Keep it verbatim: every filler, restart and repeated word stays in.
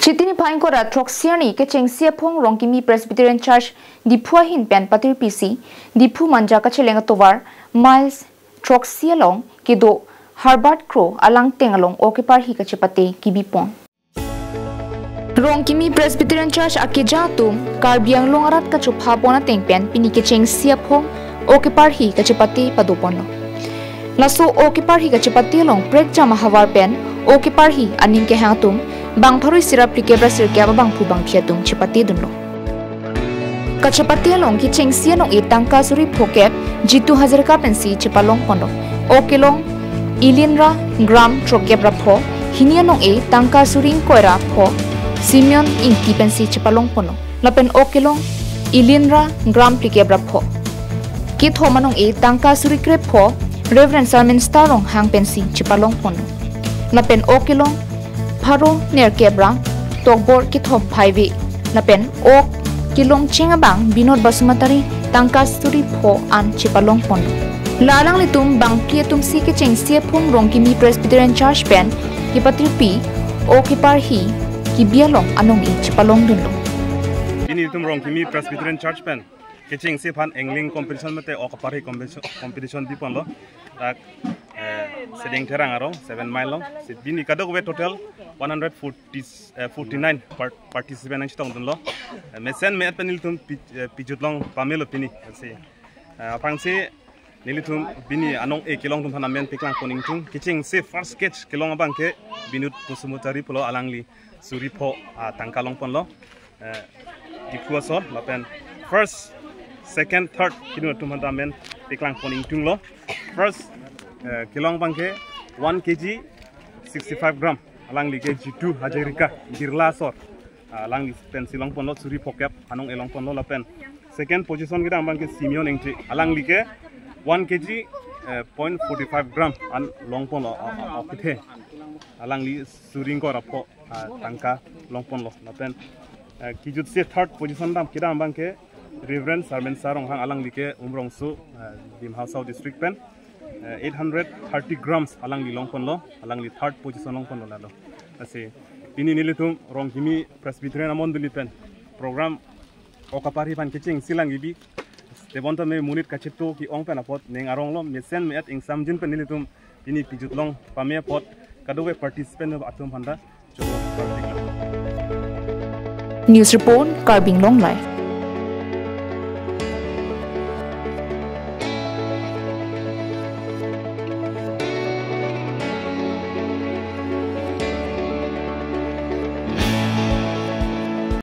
Titi niphai ingkoi ra throksi arni kechengsi aphong Rongkimi Presbyterian Church Diphu ahin pen patirpisi Diphu Manja kacheleng atovar miles throksi along kedo Herbert Kro alangteng along o keparhi kachepate kebipon. Rongkimi Presbyterian Church akeja atum Karbi Anglong arat kachopha pon ateng pen pini kechengsi aphong o keparhi kachepate padoponlo. Laso o keparhi kachepate along prekjam ahavar pen o keparhi aning kehang atum bang pharo isi ra phlikep ra sirkep abangphu bangphi atum chepatedunlo. Kachepate along kechengsi anong-e tangka suri phokep Jitu Hazarika pensi chepalongponlo. O kelong ilin ra gram throkep ra pho, hini anong-e tangka suri ingkoi ra pho Simeon Ingti pensi chepalongponlo. Lapen o kelong ilin ra gram phlikep ra pho, kethom anong-e tangka suri krep pho Reverend Sarmenstar Ronghang pensi chepalongponlo. Lapen o kelong pharo nerkep ra tokbor kethom phaive. Lapen o kelong cheng abang Binod Basumatary tangka suri pho an chepalongponlo. La alanglitum bangphli atumsi kechengsi aphong Rongkimi Presbyterian Church pen kepatirpi o keparhi kebi along anong-e chepalongdunlo. Pini itum Rongkimi Presbyterian Church pen kechengsi aphan angling competition mate o keparhi competition, competition biponlo. Dak, eh, Sedeng Terang arong, seven mile along. Si pini kadokave total one hundred forty, eh, forty-nine part-, participant nangchetongdunlo. Eh, mesen me-et pen nelitum pi-, eh, pijut long pamelo pini. Si, eh, aphrangsi nelitum pini anong-e kelong atum aphan amen peklangpon ingtung. Kechengsi first catch kelong abangke Binod Basumatary pulo, alangli suri pho, ah, tangka longponlo. Eh, Diphu asor, lapen first, second, third kedun atum aphan amen peklangpon ingtunglo. First, eh, kelong abangke one K G sixty-five gram, alangli ke Jitu Hazarika, Birla asor. Ah, alangli pensi longponlo, suri phokep anong-e longponlo. Lapen second position kedam abangke Simeon Ingti, alangli ke one K G, eh, point forty-five gram an longponlo, ah, ah, ah, kethe. Alangli suri ingkoi ra pho, ah, tangka longponlo. Lapen, eh, kejutsi third position dam kedam abangke Reverend Sarmenstar Ronghang, alangli ke Umrongso, eh, Dima Hasao District pen, eh, eight hundred thirty grams alangli longponlo, alangli third position longponlo lalo. Lasi pini nelitum Rongkimi Presbyterian amondoli pen program o keparhi aphan kechengsi lang kebi, tebon tame monit kachetong ke-ong pen apot ning aronglo, mesen me-et ingsamjin pen nelitum pini pijut long pame apot kadokave participant atum aphanta choro partiklo. News report, Karbi Anglong Live.